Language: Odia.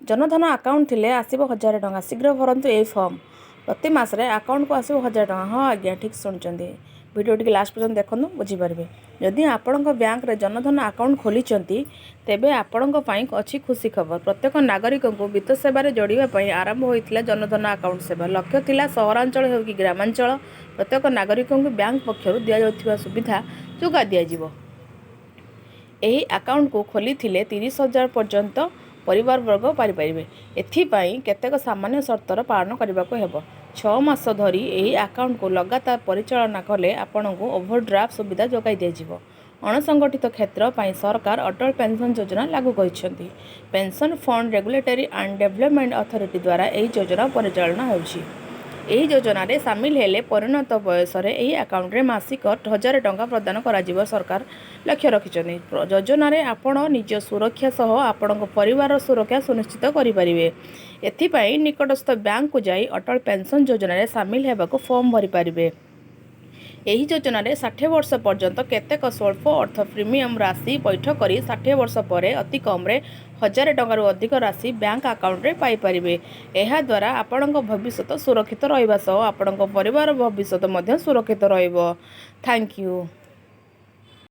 ଜନଧନ ଆକାଉଣ୍ଟ ଥିଲେ ଆସିବ 1000 ଟଙ୍କା। ଶୀଘ୍ର ଭରନ୍ତୁ ଏହି ଫର୍ମ। ପ୍ରତି ମାସରେ ଆକାଉଣ୍ଟକୁ ଆସିବ 1000 ଟଙ୍କା। ହଁ ଆଜ୍ଞା, ଠିକ୍ ଶୁଣିଛନ୍ତି। ଭିଡ଼ିଓ ଟିକେ ଲାଷ୍ଟ ପର୍ଯ୍ୟନ୍ତ ଦେଖନ୍ତୁ, ବୁଝିପାରିବେ। ଯଦି ଆପଣଙ୍କ ବ୍ୟାଙ୍କରେ ଜନଧନ ଆକାଉଣ୍ଟ ଖୋଲିଛନ୍ତି, ତେବେ ଆପଣଙ୍କ ପାଇଁ ଅଛି ଖୁସି ଖବର। ପ୍ରତ୍ୟେକ ନାଗରିକଙ୍କୁ ବିତ୍ତ ସେବାରେ ଯୋଡ଼ିବା ପାଇଁ ଆରମ୍ଭ ହୋଇଥିଲା ଜନଧନ ଆକାଉଣ୍ଟ ସେବା। ଲକ୍ଷ୍ୟ ଥିଲା, ସହରାଞ୍ଚଳ ହେଉ କି ଗ୍ରାମାଞ୍ଚଳ, ପ୍ରତ୍ୟେକ ନାଗରିକଙ୍କୁ ବ୍ୟାଙ୍କ ପକ୍ଷରୁ ଦିଆଯାଉଥିବା ସୁବିଧା ଯୋଗାଇ ଦିଆଯିବ। ଏହି ଆକାଉଣ୍ଟକୁ ଖୋଲିଥିଲେ 30,000 ପର୍ଯ୍ୟନ୍ତ ପରିବାର ବର୍ଗ ପାଇପାରିବେ। ଏଥିପାଇଁ କେତେକ ସାମାନ୍ୟ ସର୍ତ୍ତର ପାଳନ କରିବାକୁ ହେବ। 6 ମାସ ଧରି ଏହି ଆକାଉଣ୍ଟକୁ ଲଗାତାର ପରିଚାଳନା କଲେ ଆପଣଙ୍କୁ ଓଭରଡ୍ରାଫ୍ଟ ସୁବିଧା ଯୋଗାଇ ଦିଆଯିବ। ଅଣସଂଗଠିତ କ୍ଷେତ୍ର ପାଇଁ ସରକାର ଅଟଳ ପେନ୍ସନ୍ ଯୋଜନା ଲାଗୁ କରିଛନ୍ତି। Pension Fund Regulatory and Development Authority ଦ୍ୱାରା ଏହି ଯୋଜନା ପରିଚାଳନା ହେଉଛି। ଏହି ଯୋଜନାରେ ସାମିଲ ହେଲେ ପରିଣତ ବୟସରେ ଏହି ଆକାଉଣ୍ଟରେ ମାସିକ 1000 ଟଙ୍କା ପ୍ରଦାନ କରାଯିବ ସରକାର ଲକ୍ଷ୍ୟ ରଖିଛନ୍ତି। ଯୋଜନାରେ ଆପଣ ନିଜ ସୁରକ୍ଷା ସହ ଆପଣଙ୍କ ପରିବାରର ସୁରକ୍ଷା ସୁନିଶ୍ଚିତ କରିପାରିବେ। ଏଥିପାଇଁ ନିକଟସ୍ଥ ବ୍ୟାଙ୍କକୁ ଯାଇ ଅଟଳ ପେନ୍ସନ୍ ଯୋଜନାରେ ସାମିଲ ହେବାକୁ ଫର୍ମ ଭରିପାରିବେ। ଏହି ଯୋଜନାରେ 60 ବର୍ଷ ପର୍ଯ୍ୟନ୍ତ କେତେକ ସ୍ୱଳ୍ପ ଅର୍ଥ ପ୍ରିମିୟମ ରାଶି ପୈଠ କରି 60 ବର୍ଷ ପରେ ଅତି କମରେ 1000 ଟଙ୍କାରୁ ଅଧିକ ରାଶି ବ୍ୟାଙ୍କ ଆକାଉଣ୍ଟରେ ପାଇପାରିବେ। ଏହାଦ୍ୱାରା ଆପଣଙ୍କ ଭବିଷ୍ୟତ ସୁରକ୍ଷିତ ରହିବା ସହ ଆପଣଙ୍କ ପରିବାର ଭବିଷ୍ୟତ ମଧ୍ୟ ସୁରକ୍ଷିତ ରହିବ। Thank you.